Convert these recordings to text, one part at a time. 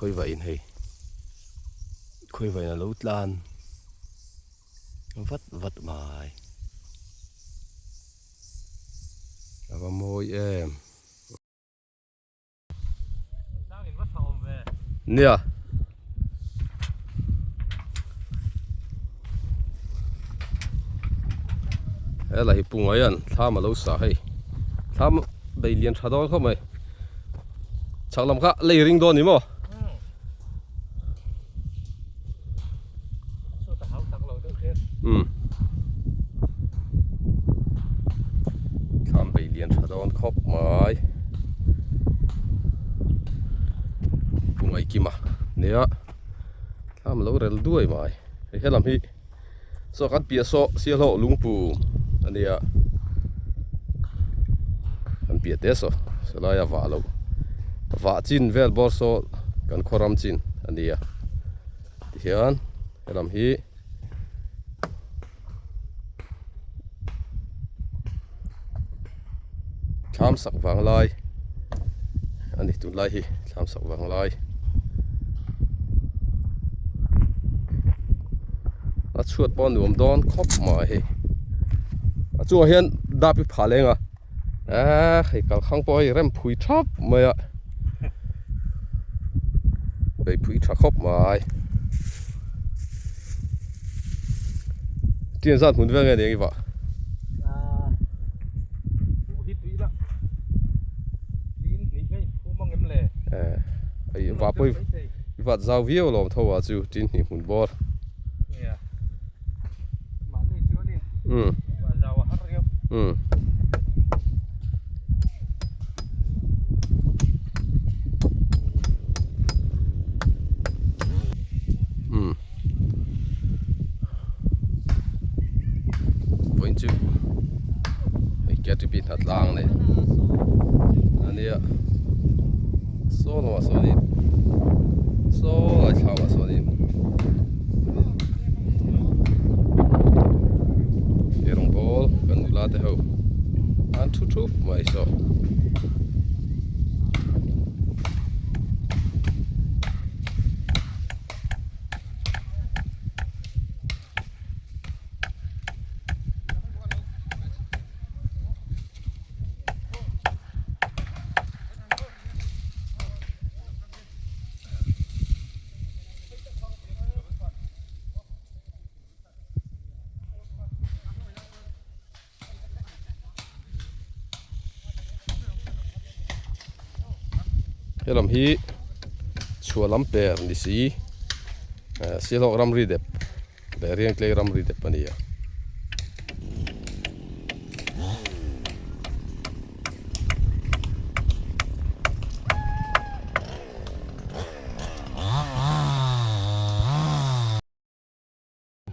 Khawiva in hei khawiva in alo tlan vat vat mai a va mawi em. Nia. Helai hi punga hian thlam alo sa hei thlam bei lian tha dawn khawp mai chhak lam kha lei ring dawn ni maw. Thlam bei lian tha dawn khawp mai Pu Ngaihkima nia thlam a lo rel duai mai hei helam hi saw kan piah saw Sialhawk lungpu a nia kan piah te saw selaia vah loh vah chin vel bawr saw kan khaw ram chin a nia tihian helam hi thlam sak vang lai a ni tunlai hi thlam sak vang lai a chhuat pawh a nuam dawn khawp mai hei a chungah hian dap hi phah leng a eee hei kalkhang pawh hei rem phui thap mai a beihpui tha khawp mai Tiang zat hmun vel nge ni ang i vah? I vah pawh i vat zau viau alawm tho ah chu tin hnih hmun bawr. Vawiin chu hei KTP hna tlang a ni a nia saw lamah sawnin saw lai thlamah sawnin eirawng bawl kan nula te ho an thu thup mai saw. Helam hi chhuah lam per ni si Sialhawk ramri dep leh Riangtlei ramri dep a ni a.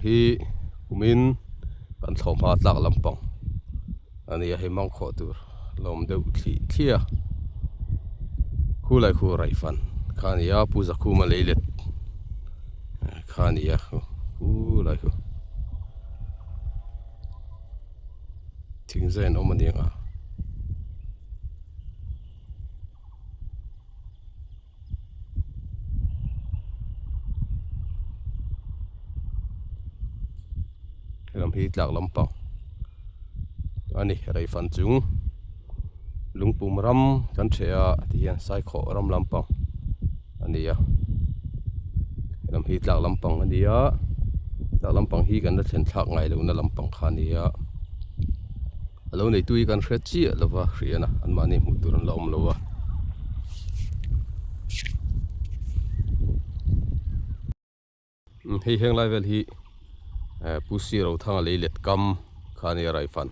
Hi kumin kan thlawhhma tlak lampang a nia hei mangkhawh tur lawm deuh thlih thliah a khulai khu raih fan kha a ni a pu Zakhuma lei let kha a ni a khulai khu thingzai an awm a ni ang a. Helam hi tlak lampang a ni reifan chung lungpum ram kan ṭheh a ti hian saikhawh ram lampang a ni a helam hi tlak lampang a ni a tlak lampang hi kan la thlen thlak ngai lohna lampang kha a ni a a lo neitu hi kan hre chiah lo va hrian a anmahni hmuh tur an la awm lo a. Hei heng lai vel hi Pu Siro Thanga lei let kam kha a nia Raifan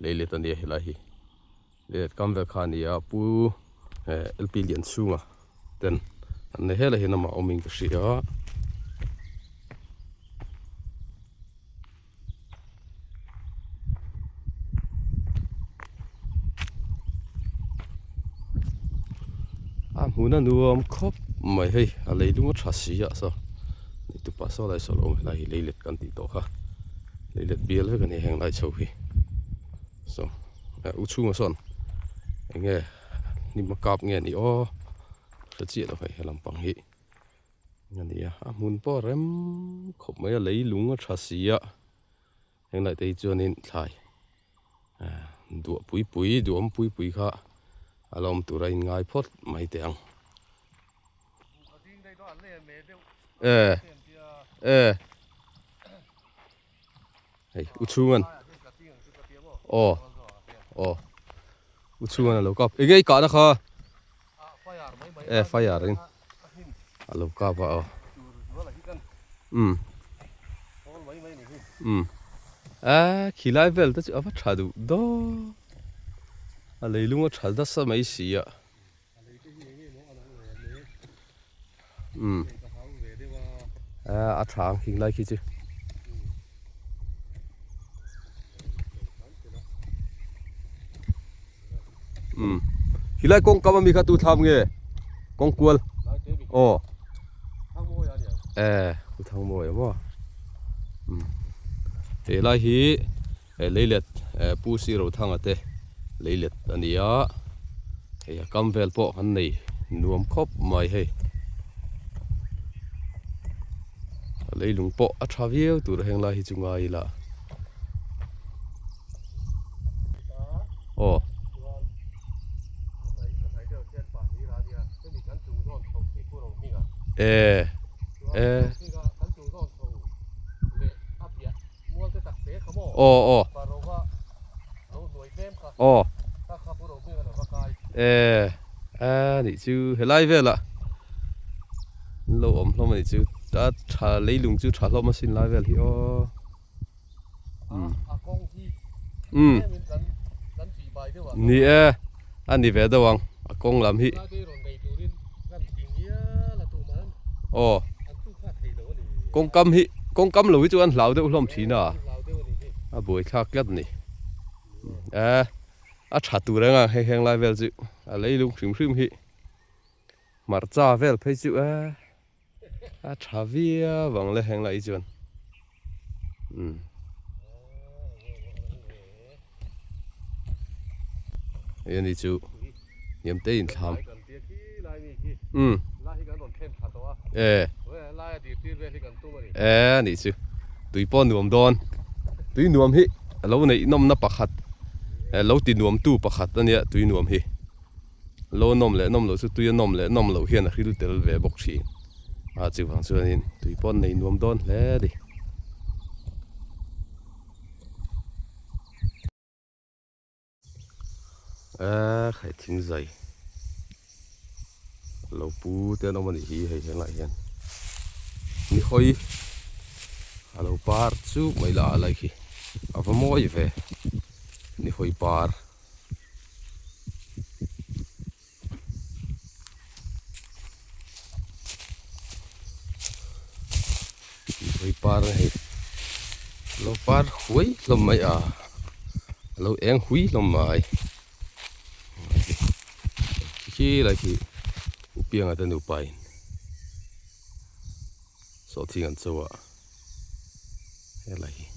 lei let a nia helai hi lei let kam vel kha a nia Pu LP Lianchhunga ten an nei helai hian amah awmin ka hria. A hmun a nuam khawp mai hei a leilung a tha si a saw neitupa saw lai saw lo awm helai hi leilet kan tih tawh kha leilet bial vek a ni heng lai chho hi saw u chhungah sawn eng nge hnim a kap nge ni aw. hre chiah lo hei he lampang hi a ni a a hmun pawh a rem khawp mai a leilung a tha si a henglai te hi chuanin thlai duah pui pui duhawm pui pui kha a la awm tur a inngai phawt mai teh ang. E e hei u chhungan aw aw u chhungan alo kap enge i kahna kha e fire in alo kap a aw um um a khilai vel te chu a va tha duh dawn a leilung a tha nasa mai si a. Umm a tha ang hing lai khi chu umm khilai kawng kam ami kha tu thlam nge kawng kual aw e u thangmawi a maw umm he lai hi He leilet Pu Sirothanga te leilet a ni a, hei a kam vel pawh kan nei nuam khawp mai hei. A leilung pawh a tha viau tur a heng lai hi chu ngai ila. Aw. E. E. Mual te tak te kha maw? Aw aw. Parova lo hnuai tlem kha. Aw. Kha kha pu Rohminga lo va kai. E a nih chu helai velah an lo awm hlawm a nih chu a tha leilung chu tha hlawm asin lai vel hi aw. A kawng hi tlem in kan kan tih bai deuh ah. Ni e a ni ve deuh ang a kawng lam hi. Lai te rawn nei turin kan ti ngial a tumah an. Aw. Kawngkam hi kawngkam lo hi chu an hlau deuh hlawm thin a, a buaithlak tlat a ni. E a tha tur eng a hei heng lai vel chu a leilung hrim hrim hi hmarcha vel phei chu e a tha viau ang le heng lai hi chuan umm. Hei ani chu hniam te in thlam umm e e anih chu tui pawh nuam dawn tui nuam hi a lo neih nawmna pakhat lo ti nuam tu pakhat ania tui nuam hi lo nawm leh nawm loh chu tui a nawm leh nawm loh hian a hril tel ve bawk thin a chuvang chuanin tui pawh an nei nuam dawn hle a ni. Eee hei thing zai lo pu te an awm a nih hi hei helaiah hian ni hawi a lo par chuk mai la a lai khi a va mawi ve ni hawi par. Ui par hei lo par huai hlawm mai a a lo eng hui hlawm mai khi lai khi u pianga te nupa in sawhthing an cho a helai hi.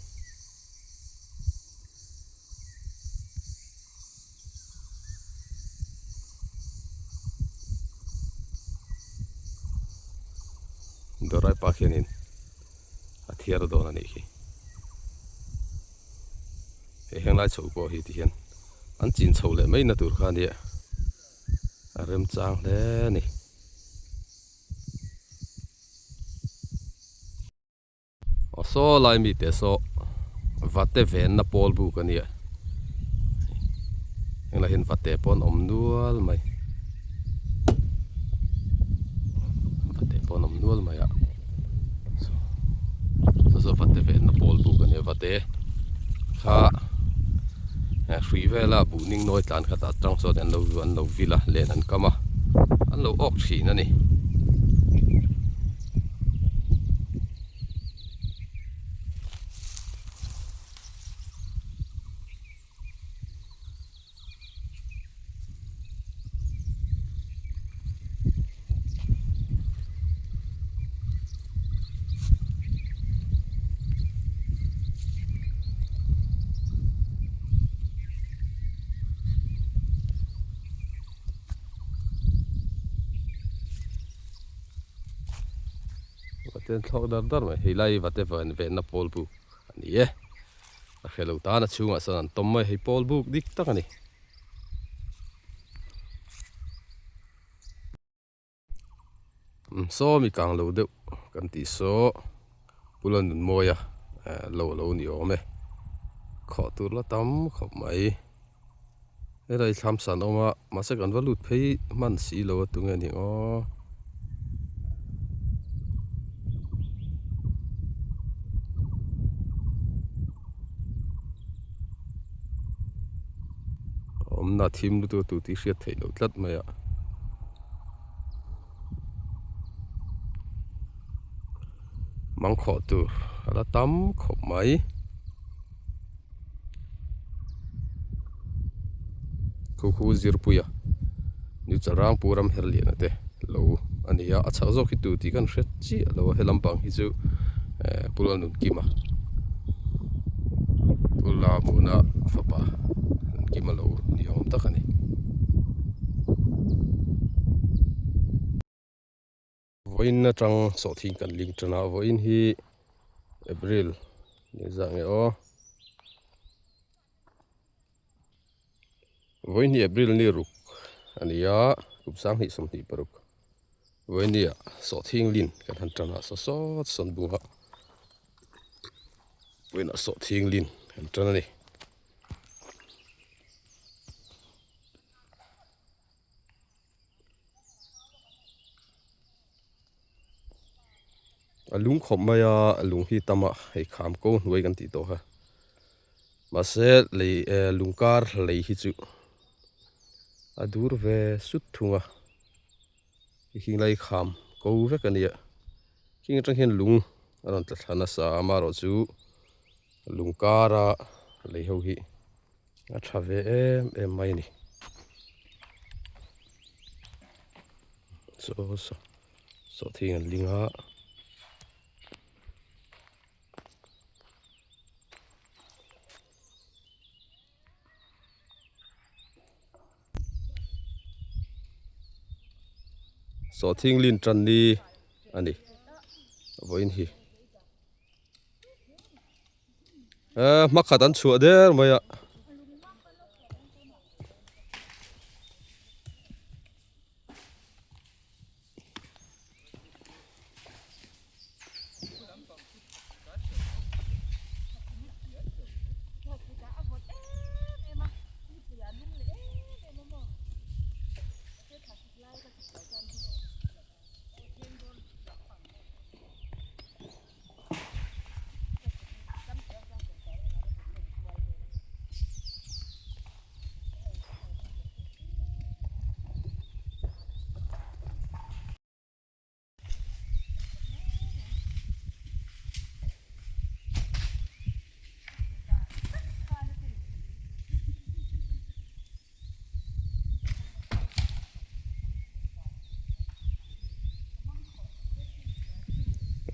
Dawrai pa khianin a thiar dawn a nih khi. Hei henglai chho pawh hi tihian an chin chho leh mai na tur kha a nia a remchang hle a ni. Aw saw lai mite saw vate venna pawl buk a nia heng hian vate pawh an awm nual mai vate pawh an awm nual mai a saw saw vate venna pawl buk a nia vate kha hrui vela buh ning nawi tlan kha tah atang chuan an lo an lo vil a len an kam a an lo awk thin a ni. Vate an thlawk dar dar mai. Hei lai vate venna pawl buk a ni e. A hre lo tan a chhungah sawn an tawm mai. Hei pawl buk dik tak a ni. Saw mi kang lo deuh kan tih saw Pula Nunmawia lo a lo ni awm e. Khawh tur la tam khawp mai. Helai thlam san awm a mahse kan va lut phei hman si lo a tunge ni aw. Awmna thim lutuk a tu tih hriat theih loh tlat mai a. Mangkhawh tur a la tam khawp mai. Khu khu Zirpuia New Chalrangpu ram her lian te lo a ni a, a chhak zawk hi tu tih kan hre chiah lo a, he lampang hi chu eh Pu Lalnunkima Pu Lamuna fapa Nunkima lo ni awm tak a ni. Vawiin atang sawhthing kan ling tan a, vawiin hi April ni zah nge aw. Vawiin hi April ni ruk a ni a, kum sanghnih 26. Vawiin ni ah sawhthing lin kan han tan a, saw sawt sawn bung a, vawiin ah sawhthing lin kan tan a ni. A lung khawp mai a lung hi tam a hei kham ko hnuai kan tih tawh kha mahse lei eh lung kar lei hi chu a dur ve sut thung a heng lai kham ko vek a nia heng atang hian lung a rawn tla thla nasa a amaherawhchu lung kara lei ho hi. A tha ve em em mai a ni. Saw saw sawhthing an ling a. Sawhthing lin tan ni a ni vawiin hi. Eh hmakhat an chhuah der mai a.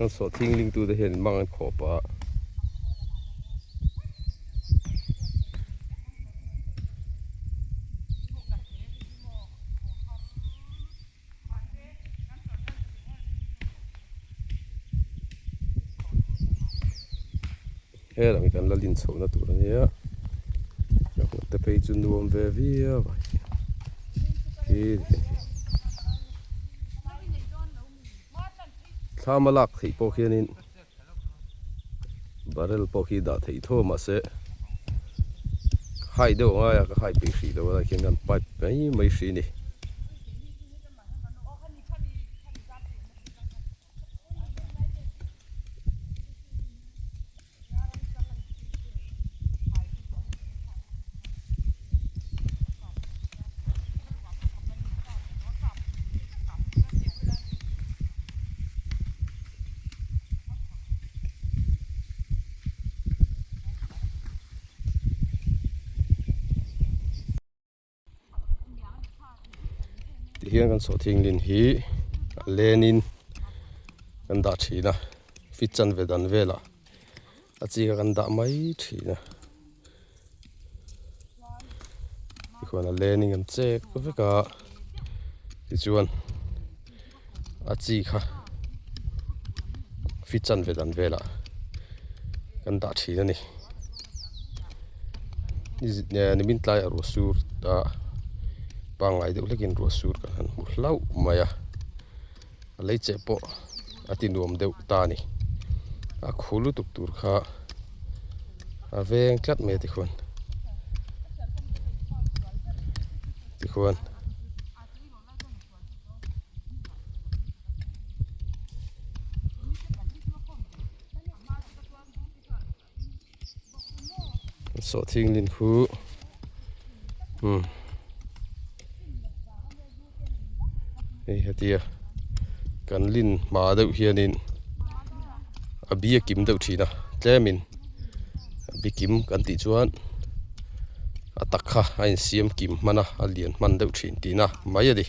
An sawhthing ling tute hian mang an khawp a. He lam hi kan la lin chhohna tur a nia a hmun te phei chu nuam ve viau a khi thlam a lak theih pawh khianin barrel pawh khi dah theih tho mahse hai deuh angai a ka hai peih hrih lo a lai khian kan pipe mai mai hrih a ni. Tihian kan sawhthing lin hi a lenin kan dah thin a fit chanve dan velah a chi kha kan dah mai thin a tikhuan a lenin kan chek vek a tichuan a chi kha. Feet chanve dan velah kan dah thin a ni. Nimin tlaiah ruah sur a pangngai deuh hlekin ruah sur kan han hmu hlauh mai a a lei cheh pawh a ti nuam deuh ta a ni a khu lutuk tur kha a veng tlat mai a tikhuan tikhuan. Sawhthing lin khu umm hei hetia kan lin hma deuh hianin a bi a kim deuh thin a tlemin a bi kim kan tih chuan a tak kha a insiam kim hman a a lian hman deuh thin tihna mai a ni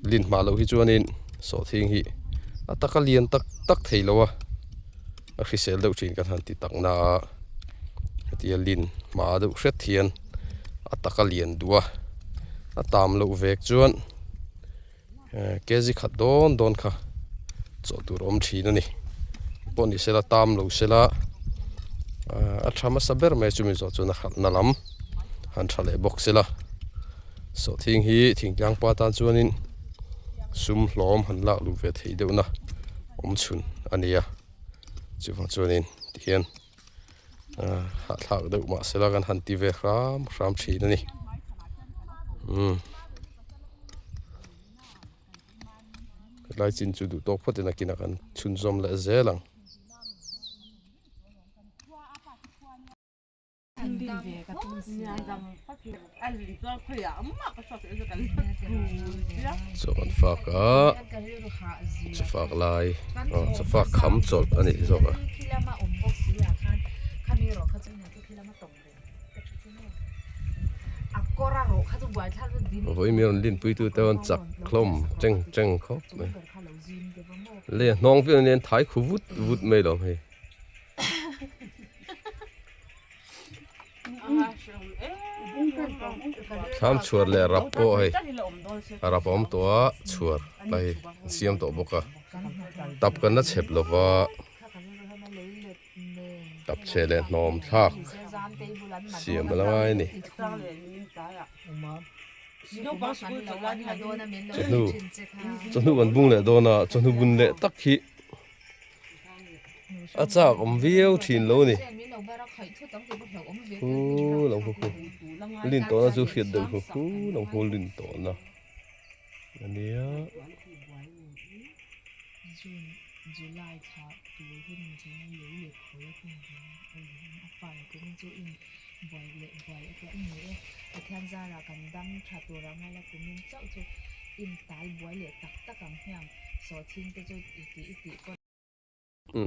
lin hma loh hi chuanin sawhthing hi a taka lian tak tak thei lo a. A hrisel deuh thin kan han ti tak na a hetia lin hma deuh hret hian a taka lian duh a a tam loh vek chuan eh kg khat dawn dawn kha chawh tur a awm thin a ni pawh ni sela tam lo sela ah a tha hmasa ber mai chumi zawh chuan a hralhna lam han tha leh bawk sela sawhthing hi thingtlang pa tan chuanin sum hlawm han lak luh ve theih deuh na awm chhun a ni a chuvang chuanin tihian ah hahthlak deuh mahsela kan han ti ve hram hram thin a ni umm helai chin chu duh tawk phawt in a kinah kan chhunzawm leh zel ang. Chaw kan fak a chaw fak lai aw chaw fak kham chawlh a nih zawk a. Vawi mi rawn linpui tu te an chak hlawm cheng cheng khawp mai lei a hnawng viau nen thai khu vut vut mai lo hei. Thlam chhuar leh rap pawh hei a rap a awm tawh a chhuar la hei an siam tawh bawk a tap kan la chhep lo va tap chhe leh hnawm thlak siam a la ngai a ni. Chawhnu chawhnu kan bung leh dawn a chawhnu bun leh tak hi. A chak awm viau thin lo ni. Hu lo hu hu. Lin tawhna chu hriat deuh hu hu lo hu lin tawhna a nia.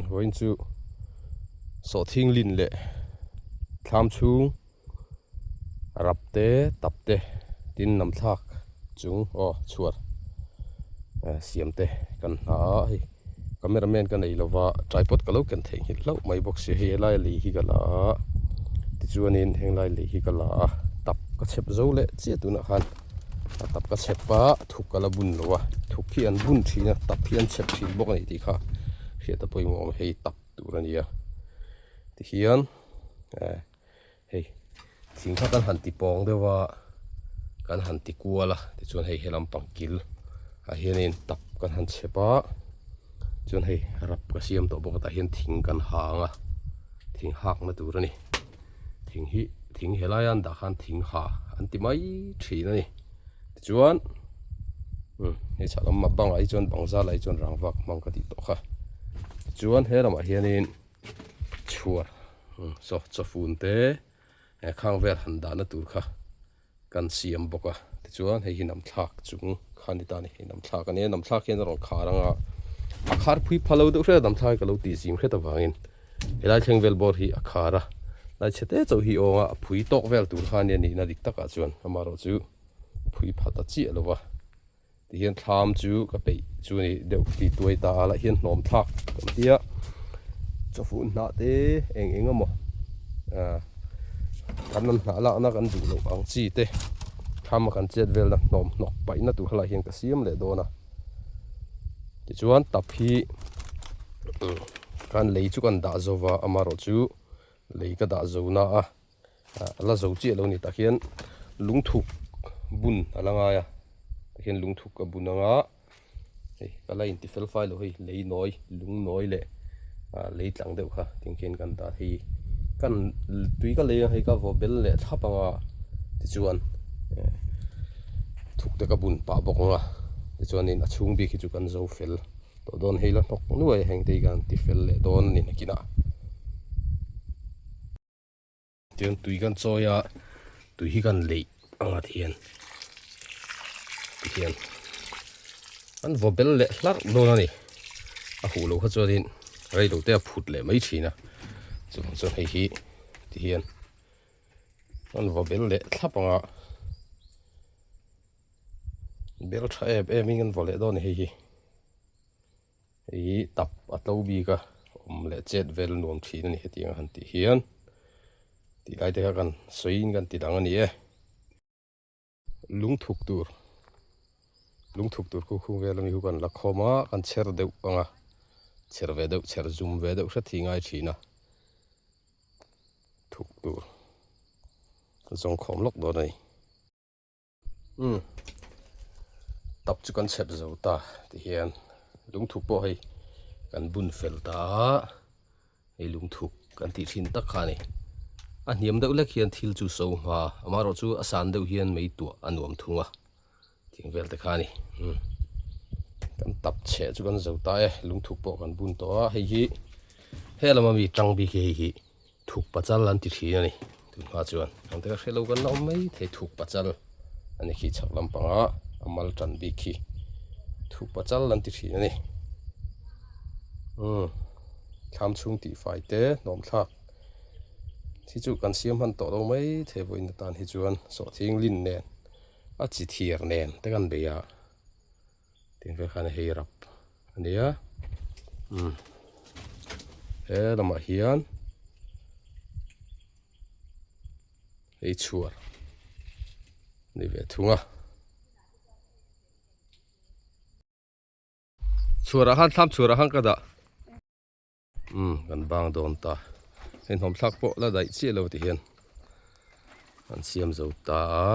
Vawiin chu sawhthing lin leh thlam chhung rap te tap te tin nam thlak chung aw chhuar siam te kan hna a hei camera man ka nei lova tripod ka lo ken theihnghilh hlauh mai bawk sia hei helai lei hi ka la a tichuanin henglai lei hi ka la a tap ka chhep zo leh chiah tunah khan. A tap ka chhep a thuk ka la bun lo a thuk hi an bun thin a tap hi an chhep thin bawk a ni tih kha hriat a pawimawh awm hei tap tur a ni a tihian eh hei thing kha kan han ti pawng deuh a kan han ti kual a tichuan hei helam pang kil ah hianin tap kan han chhep a chuan hei rap ka siam tawh bawk a tah hian thing kan hang a thing hakna tur a ni. Thing hi thing helai a an dah khan thing ha an ti mai thin a ni tichuan umm hei chhah lam bangah hi chuan bang zalah hi chuan rangva ka hmang ka tih tawh kha tichuan he lamah hianin chhuar umm saw chawfun te eh khang vel han dahna tur kha. Kan siam bawk a tichuan hei hi nam thlak chung kha ni ta a ni hei nam thlak a nia nam thlak hian a rawn khar ang a a khar phui pha lo deuh hret a nam thlak hi ka lo tih zim hret avangin helai thleng vel bawr hi a khar a lai chhe te chauh hi awng a a phui tawk vel tur kha ania nihna dik takah chuan amaherawh chu phui pha ta chiah lo va tihian thlam chu ka peih chu ni deuh ti tuai ta a lah hian hnawm thlak kan tia chawfun hnah te eng eng emaw ah kan an hnah lakna kan duh loh ang chi te thlam a kan chet velna hnawm hnawk paihna tur kha lah hian ka siam leh dawn a tichuan tap hi. Khan lei chu kan dah zo va amaherawh chu lei ka dah zo na a a la zo chiah lo a ni tah hian lungthuk bun a la ngai a tah hian lungthuk a bun anga hei ka la inti fel fai lo hei lei nawi lung nawi leh ah lei tlang deuh kha tiang khian kan dah hei kan tui ka lei ang hei ka vaw bel leh thlap anga tichuan eh thuk te ka bun pah bawk anga tichuanin a chhung bik hi chu kan zo fel. Tawh dawn hei la hnawk nuai a heng te hi kan ti fel leh dawn a ni nakinah. Tichuan tui kan chawi a, tui hi kan leih ang a tihian tihian an vaw bel leh hlarh dawn a ni. A huh loh kha chuanin rei lo te a phut leh mai thin a, chuvang chuan hei hi tihian an vaw bel leh thlap ang a. Bel tha em em in kan vaw leh dawn a ni hei hi hei hi tap a tlo bik a awm leh chet vel nuam thin a ni hetiang a han tih hian tih lai te kha kan sawi in kan ti dang a ni e lungthuk tur lungthuk tur khu khung vel ami khu kan la khawm a kan chher deuh ang a chher ve deuh chher zum ve deuh hret hi ngai thin a thuk tur zawng khawm lawk dawn a ni. Umm tap chu kan chhep zo ta tihian lungthuk pawh hei kan bun fel ta a hei lungthuk kan tih thin tak kha a ni a hniam deuh lek hian thil chu so hma amaherawh chu a san deuh hian mei tuah a nuam thung a thing vel te kha a ni umm kan tap chheh chu kan zo ta e lungthuk pawh kan bun tawh a hei hi helam ami tang bik hi hei hi. Thuk pachal an ti thin a ni tun hma chuan ang te ka hre lo kan la awm mai thei thuk pachal a ni khi chhak lampanga a mal tan bik khi thuk pachal an ti thin a ni umm thlam chhung tih fai te hnawm thlak hi chu kan siam hman tawh lo mai thei vawiin atan hi chuan sawhthing lin nen a chi thir nen te kan bei a. Tin vel khan hei rap a nia umm he lamah hian hei chhuar a ni ve thung a chhuarah khan thlam chhuarah khan ka dah. Umm kan bang dawn ta hei hnawm thlak pawh la daih chiah lo ti hian an siam zo ta a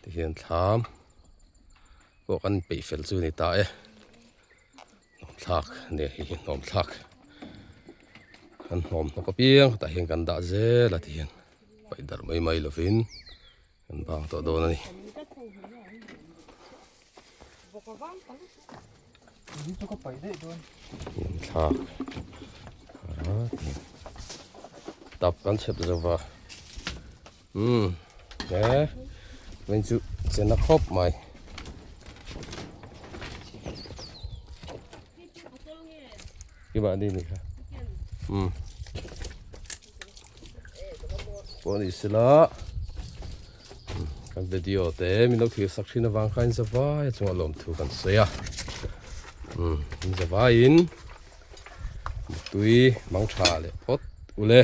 ti hian thlam pawh kan peih fel chu a ni ta e hnawm thlak a ni hei hi hnawm thlak kan hnawm hnawk apiang tah hian kan dah zel a ti hian paih darh mai mai lovin. Kan bang tawh dawn a ni. Thlak tap kan chhep zo va umm he vawiin chu chena khawp mai. Keimahni ni kha umm pawh ni sela kan video te min lo thlir sak thin avang khan zavai a chungah lawmthu kan sawi a umm zavaiin mutui mang tha leh phawt ule.